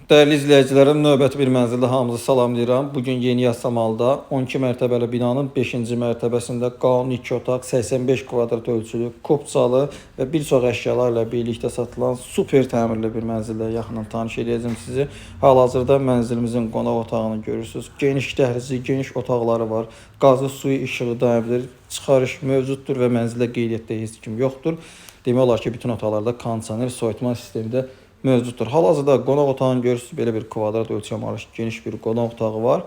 Dəyərli izləyicilərim, növbəti bir mənzildə hamınızı salamlayıram. Bugün Yeni Yasamalda 12 mərtəbəli binanın 5-ci mərtəbəsində qanuni 2 otaq, 85 kvadrat ölçülü, kupçalı və bir çox əşyalarla birlikdə satılan super təmirli bir mənzillə yaxından tanış edəcəm sizi. Hal-hazırda mənzilimizin qonaq otağını görürsünüz. Geniş dəhlizi, geniş otaqları var. Qazı, suyu, işığı daimidir. Çıxarış mövcuddur və mənzildə qeydiyyatda heç kim yoxdur. Demək olar ki, bütün otaqlarda kondisioner, soyutma sistemi də mövcuddur. Hal-hazırda qonaq otağını görürsünüz, belə bir kvadrat ölçüyə malik geniş bir qonaq otağı var.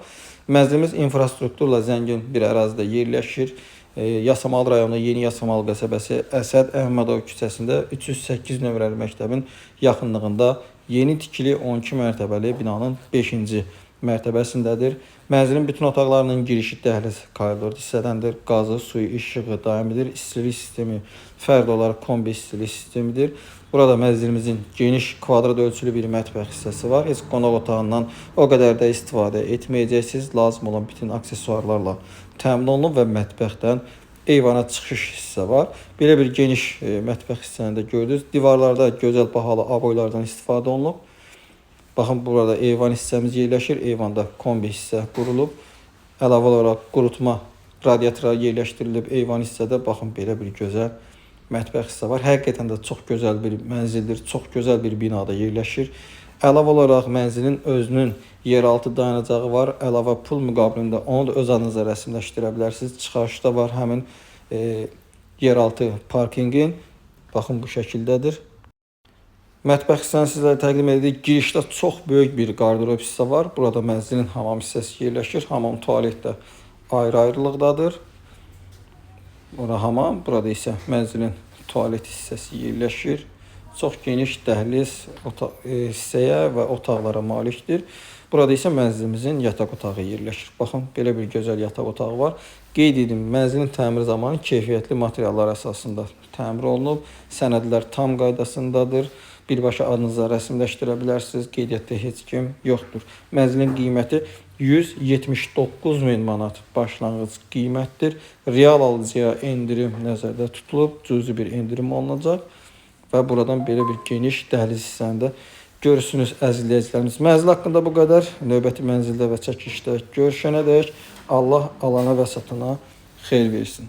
Mənzilimiz infrastrukturla zəngin bir ərazidə yerləşir. Yasamal rayonu Yeni Yasamal qəsəbəsi Əsəd Əhmədov küçəsində 308 nömrəli məktəbin yaxınlığında yeni tikili 12 mərtəbəli binanın 5-ci mərtəbəsindədir. Mənzilin bütün otaqlarının girişi dəhliz koridor hissədəndir. Qazı, suyu, işığı daimidir. İstilik sistemi fərdi olaraq kombi istilik sistemidir. Burada mənzilimizin geniş kvadrat ölçülü bir mətbəx hissəsi var. Heç qonaq otağından o qədər də istifadə etməyəcəksiniz. Lazım olan bütün aksesuarlarla təmin olunub və mətbəxdən eyvana çıxış hissə var. Belə bir geniş mətbəx hissəni də gördünüz. Divarlarda gözəl bahalı aboylardan istifadə olunub. Baxın, burada eyvan hissəmiz yerləşir. Eyvanda kombi hissə qurulub. Əlavə olaraq qurutma radiatorlar yerləşdirilib eyvan hissədə. Baxın, belə bir gözəl mətbəx hissə var. Həqiqətən də çox gözəl bir mənzildir. Çox gözəl bir binada yerləşir. Əlavə olaraq mənzilin özünün yeraltı dayanacağı var. Əlavə pul müqabilində onu da öz adınıza rəsmiləşdirə bilərsiniz. Çıxarışda var həmin yeraltı parkinqin. Baxın, bu şəkildədir. Mətbəx hissəni sizlərə təqdim edirik. Girişdə çox böyük bir qardırob hissə var. Burada mənzilin hamam hissəsi yerləşir. Hamam tualet də ayrı-ayrılıqdadır. Bura hamam, burada isə mənzilin tualet hissəsi yerləşir. Çox geniş dəhliz hissəyə və otaqlara malikdir. Burada isə mənzilimizin yataq otağı yerləşir. Baxın, belə bir gözəl yataq otağı var. Qeyd edim, mənzilin təmiri zamanı keyfiyyətli materiallar əsasında təmir olunub. Sənədlər tam qaydasındadır. Birbaşa adınıza rəsmiləşdirə bilərsiniz. Qeydiyyatda heç kim yoxdur. Mənzilin qiyməti 179 min manat başlanğıc qiymətdir. Real alıcıya endirim nəzərdə tutulub, cüzi bir endirim olunacaq və buradan belə bir geniş dəhliz hissəni də görürsünüz əziz izləyicilərimiz. Mənzil haqqında bu qədər. Növbəti mənzildə və çəkilişdə görüşənədək Allah alana və satana xeyir versin.